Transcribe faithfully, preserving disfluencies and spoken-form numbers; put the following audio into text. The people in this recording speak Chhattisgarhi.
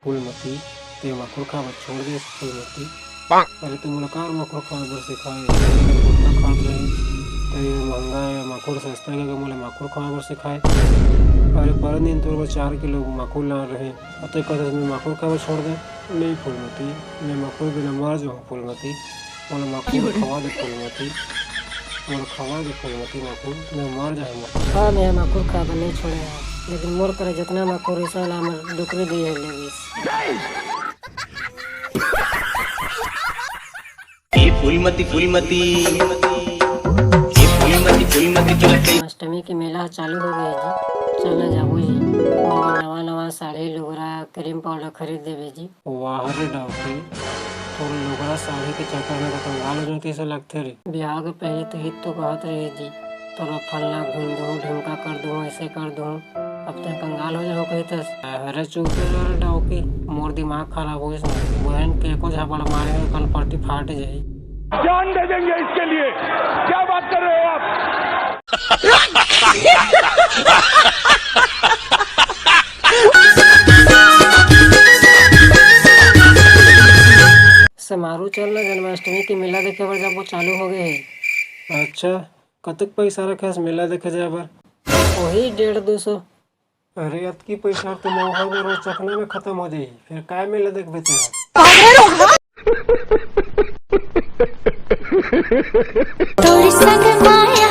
फूलमती, ते माखुर खाए बर छोड़ दे फूलमती। अरे, ते मोला कार माखुर खाए बर सिखाए? गुटखा खात रहे, ते महंगा हे, माखुर सस्ता हे, मोला माखुर खाए बर सिखाए। अरे, परन दिन तोर बर चार किलो माखुर लान रहे, अउ ते कहत हस मैं माखुर खाए बर छोड़ दे। नहीं फूलमती, मैं माखुर बिना मर जाहूँ फूलमती। मोला माखुर खवा दे फूलमती, मोला खवा दे फूलमती माखुर, मैं मर जाहूँ माखुर। हाँ, मैं माखुर खाए बर नहीं छोड़े हँव, लेकिन मोर करा जतना माखुर हे, साला हमर डोकरी दे हे लेगिस। ए फूलमती, फूलमती, ए फूलमती, फूलमती, तोला कई- अष्टमी के मेला ह चालू हो गे हे जी, चल ना जाबो जी। नवा नवा साड़ी, लुगरा, क्रीम पाउडर खरीद देबे जी। वाह रे डौकी, तोर लुगरा साड़ी के चक्कर में तो कंगाल हो जाती से लगथे रे। बिहाव के पहले तो हित तो कहत रहे जी, तोला फलना घूम दूँ, ढिमका कर दूँ, ऐसे कर दूँ, अब तैं कंगाल हो जाहूँ कहिथस। अरे चुप रह रे डौकी, मोर दिमाग खराब होइस ना, बहन के एको झापड़ मारे में कनपट्टी फाट जाही। जान दे देंगे इसके लिए। क्या बात कर रहे हो आप? समारू चल ना, जन्माष्टमी के मेला देखे बर जाबो, चालू हो गे हे। अच्छा, कतक पैसा रखे हस मेला देखे जाए बर? वही डेढ़ दो सौ। अरे, अतकी पैसा तो मउहा में रोज चखना में खतम हो जाही, फिर काय मेला देखबे तेहा? तोर संग माया